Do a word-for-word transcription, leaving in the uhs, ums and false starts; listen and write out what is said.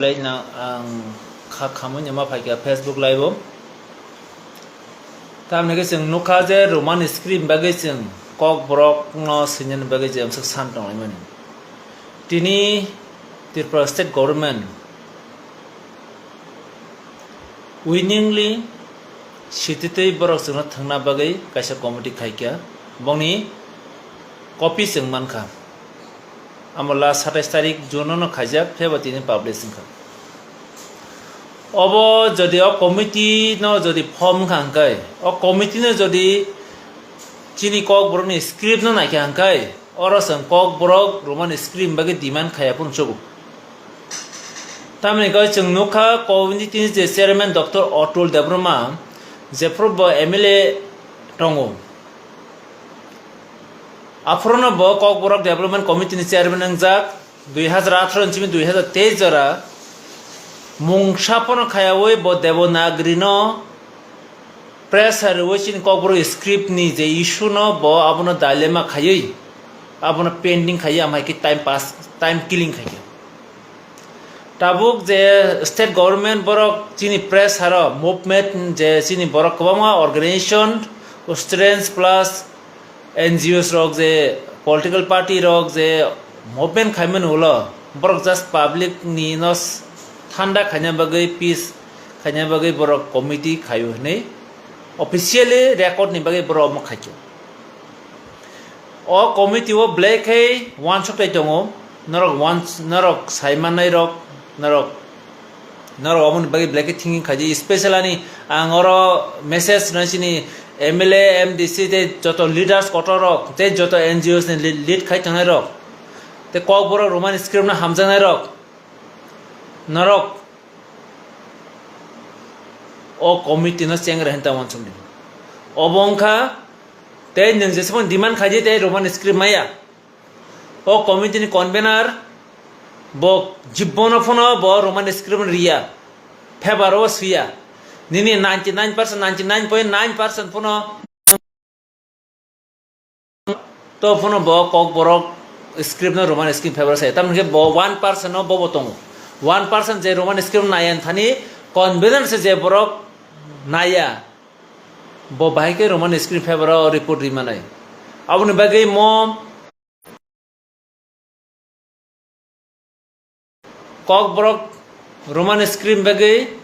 Belai no ang kha khamui no ma phaikha Facebook live o. Tamni khe chwng nukha je Roman script bagwi chwng Kokborok no swinani bagwi je amswk san tonglaimani. Tini Tripura state government willingly sititwi borok chwngno thwngna bagwi kaisa committee khaikha, bongni copy chwng mankha. Amo last satais tarik June no khaijak, phebo tini publish wngkha. Obo jodi o committee no jodi form wngkha hwnkhe, o committee no jodi chini Kokborokni script no naikha hwnkhe, oro chwng Kokborok Roman script bagwi demand khaiya phano chubuk. Tamni hwnkhe chwng nukha committee ni je chairman Doctor Atul Debbarma jephru bo M L A tongo. Aphuru no bo Kokborok Development Committee ni chairman wngjak, dui hazar atharo ni simi dui hazar teis jora mungsa phano khayaui bo Devanagari no pressure rwui chini Kokborok script ni je issue no bo abono dilemma khaiwi abono pending khaiwi amhai khe time pass, time killing khaikha. Tabuk je state government borok chini press haro movement je chini borok kwbangma organization, students plus N G Os rok je political party rok je movement khaimani ulo borok just public ni no s-, thanda khaina bagwi, peace khaina bagwi borok committee khaio hinwi officially record ni bagwi borok omo khaikhe. O committee o belai khe uansuk tai tongo, norok uans-, norok sai mannai rok, norok, norok oboni bagwi belai khe thinking khaidi, special ani ang oro message rwnai chini M L A, M D C tei joto leaders kotor rok tei joto N G Os ni lead, lead khai tongnai rok tei Kokborok Roman script no hamjaknai rok, norok o committee no cheng rehenta uansukdi. Obo wngkha tei nwng jesukmani demand khaidi tei Roman script maya. O committee ni convener bo jibbono phano bo Roman script no riya, paper o swiya. Nini ninety nine percent, ninety nine point nine percent phano to phano bo Kokborok script no Roman script paper saya. Tamni khe bo one percent no bobo tongo. One percent je Roman script naya thani convener se je borok naya. Bo bahai khe Roman script paper o report ri manai. Aboni bagwi mo Kokborok Roman script bagwi